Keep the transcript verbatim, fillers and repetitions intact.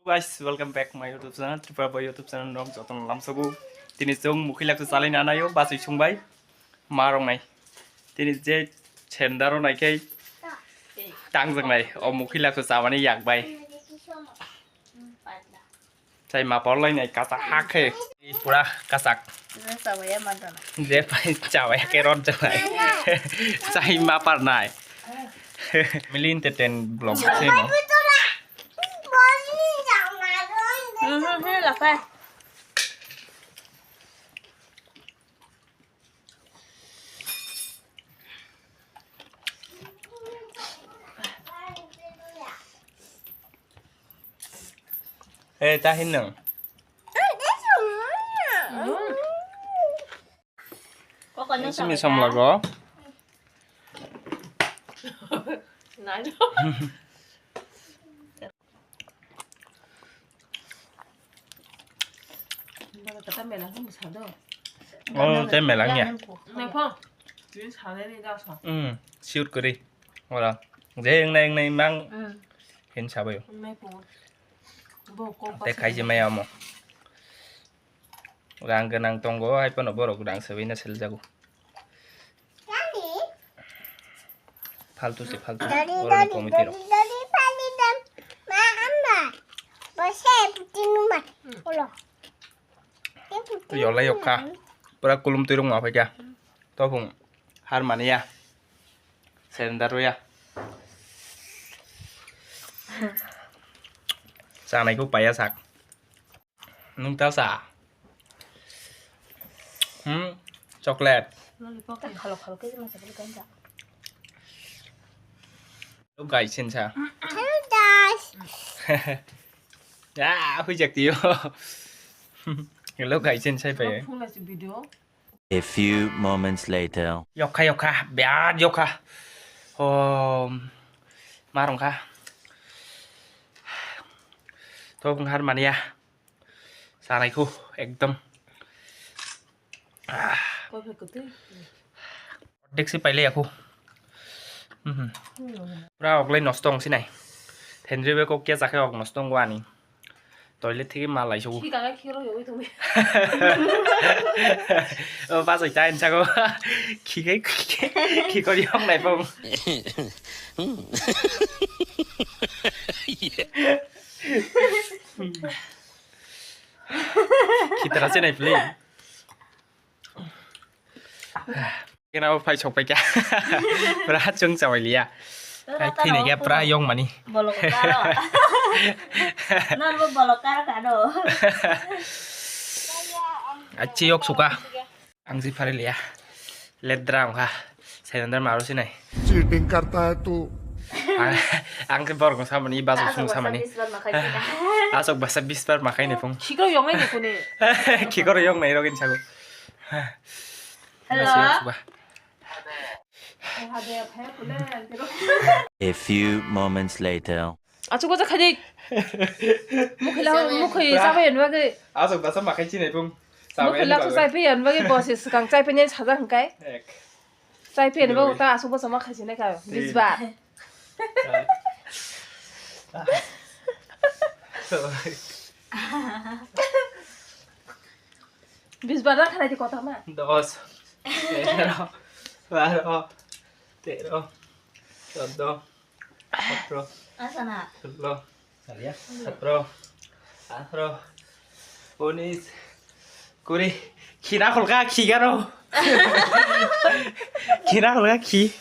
Guys, welcome back my YouTube channel, Tripura Boy YouTube channel rok jotono lamsogo. Tini chwng mukhi laksa chalai nanayo, basui sungbai, ma rok nai. Tini je sendaro nai khe tangjak nai, o mukhi laksa chamani yak bai. Chai ma por lai nai kasa hakhe, pura kasak. Je pai chawai ke rot janai. Chai ma par nai. Milin te ten vlog se mo. Mhm, he, lakai. Eh, tahin nang. Simi samlago. Oh, tei melang ya. Naipho. Tini salai ni da sa. Hmm, siut kori. Ora. Je engnai engnai mang. Hmm. Hin sabayo. Naipho. Bo kok. Tei khaiji maya mo. Rang gwnang tongo, hai phano borok rang swbaina seljago. Faltu se faltu, borokni committee rok. Yolai yokha, pura kulum twi rok ma phaikha. Topung har mani ya, surrender ya. Chanai ko paya sak. Nung ta sa. Hmm, chocolate. Lollipop. Khalo khalo khe ma sabul ganja. Hello guys, sin sa. Hello guys. Ya, hui jak tiyo. Hello guys, sin sai pe. Phone la si video. A few moments later. Yokha, yokha, birat yokha. Oh, ma rong kha. To bung har mania. Sanai khu ekdom. Ah. Koi phe kwtwi. Deksi paile aku. Mhm. Pura oglai nosto ong sinai. Thendri be kok kya chakhe ok nosto ong ani. Toilet thigi malai sugu. Khi kaga khi ro yoi tumi. O, pas oi tain chago. Khi kai, khi kai, khi kori hong nai pong. Khi tara se nai play. Kena bo phai sok pai kya. Pura chung chawai liya. Phai thini kya pura yong mani. Bolok karo. Non bo bolok karo kado. Achi yok suka. Ang si phari liya. Ledra ang kha. Sainandar maru sinai. Cheating karta hai tu. Ang, ang ke borok samani, bas usung samani. Asok basa bis par makai ne pung. Chikro yong nai ne kune. Chikro yong nai rogin sago. Hello. A few moments later. Achu goja khadik. Mukhila, mukhi sabai anwagi. Asok basa makai chinai pung. Mukhila so sabai anwagi bosi skang sabai nai saja hangkai. Sabai anwagi ta asok basa makai chinai ka. Bisbar. Bisbar da khalai di kota ma. Dos, tero, baro, tero, choddo, atro, sullo, satro, atro, unis, kuri. Khina kholka, khigaro. Khina kholka, khi.